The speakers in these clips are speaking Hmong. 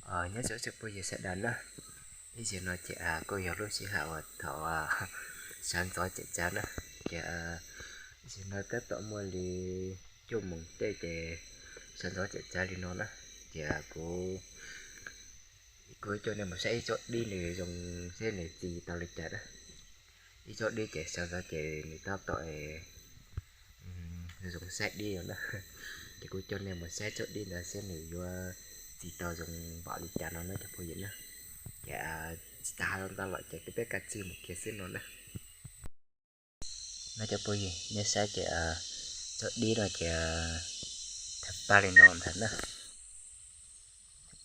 Nyob zoo tsoom phooj ywg sawv daws na, ib zaug no ces kuj yog lub sij hawm uas thaum sawv ntxov caum tsav na, ces ib zaug no tab tom muaj li cuaj moos tej ces sawv ntxov caum tsav li no na, ces kuv, kuv coj nej mus saib ib tsob dib nws zoo seb nws txi tau li cas na. Ib tsob dib ces sawv ntxov ces nws tab tom zoo saib dib no na. Ces kuv coj nej mus saib tsob dib ntawd seb nws yuav txi tau zoo npaum li cas no na cov phooj ywg na. Ces tsis tas hais ntau lawm ces kuv peb kaj txig mus kiag xwb no na. No cov phooj ywg nej saib ces tsob dib no ces tawg paj li no ntag na.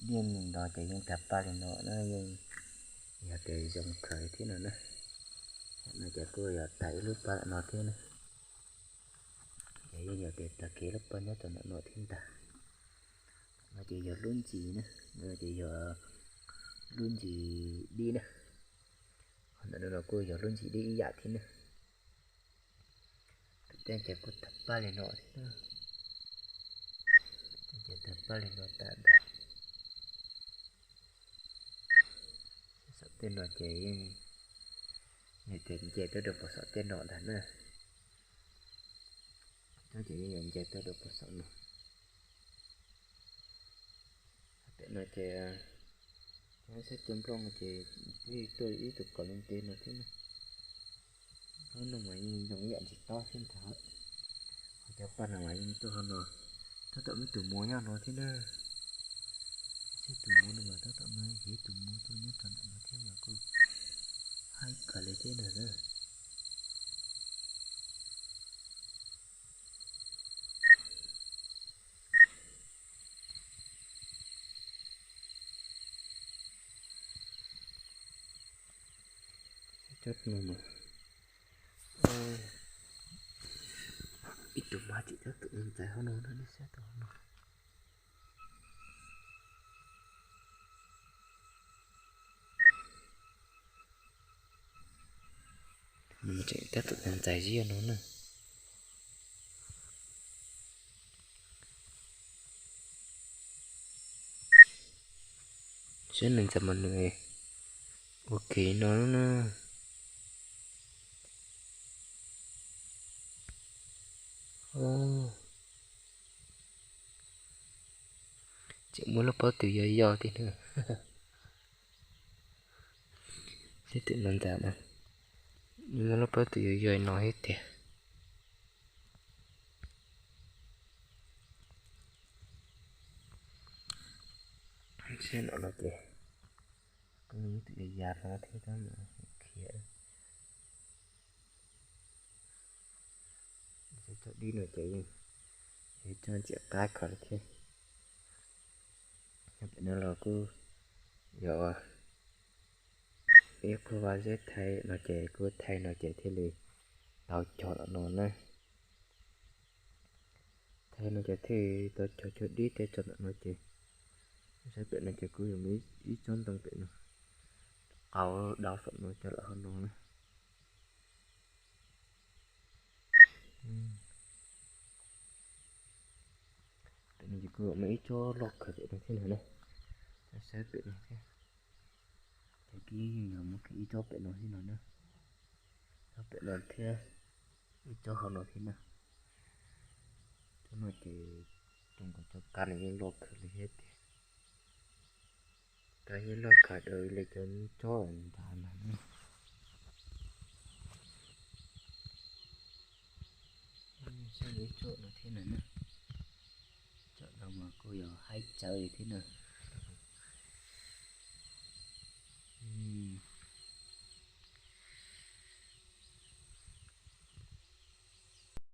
Dib no ces yeej tawg paj li no na, yeej yog tias zoo kawg thiab no na. No ces kuj yog tawg ib lub paj no thiab na. Ces yeej yog tias tawg kiag lub paj nyob rau ntawm no thiab ntag. No ces yog lub ntsis na, no ces yog lub ntsis dib na. Ho ntawm no los kuj yog lub ntsis dib ib yam thiab na. Tej ces kuj tawg paj li no thiab na. Tej ces tawg paj li no tas ntag. Saum tej no ces yeej, nws ces nce tuaj rau puag saum tej no ntag na. Cov ces yeej yuav nce tuaj rau puag saum no. Pem no ces, saib cov nplooj no ces twb tuaj ib tug kaus li ntawd no thiab na. Lub no mas yeej zoo ib yam ntsis tob thiab ntag. Ho cov paj no mas yeej tuaj ho no, tab tom muaj tus muv nyob no thiab na. Saib tus muv no mas tab tom muaj ib tus muv tuaj nyob rau ntawm no thiab mas kuj haib kawg li thiab ntag na. Ib tug mab tseem tab tom ntxais hauv no na, nej saib tau hauv no. Nws tseem tab tom ntxais ziab no na. Saib nws ntxais mas nws ua kev no na. Tseem muaj lub pob tw yog yog thiab na. Saib tus no ntag na, muaj lub pob tw yog yog no thiab tiag. Saib no no ces kuj muaj tus yog yog no thiab tab mas khiav. Saib tsob dib no ces yeej, yeej tsob ntxim qab kawg li thiab. Pem no los kuj yog ib qho vaj zeb thaij no ces kuj thaij no ces thiaj li tau cog los no na. Thaij no ces thiaj tau cog cog dib thiab tso ntawm no ces, saib pem no ces kuj yuav muaj ib tsob ntoo pem no, qau dau saum no coj los hauv no na. Pem no ces kuj muaj ib tsob loj kawg pem no thiab no na. Saib pem no thiab. Ces kuj yeej yog muaj kiag ib tsob pem no thiab no na. Tsob pem no thiab, ib tsob hauv no thiab na. Tsob no ces zoo nkaus tsob kab no yeej loj kawg li thiab tiag. Kab yeej loj kawg dua li cov tsob ntawd ntag na. Saib ib tsob no thiab na. Tsob no mas kuj yog haib tsawv li thiab na.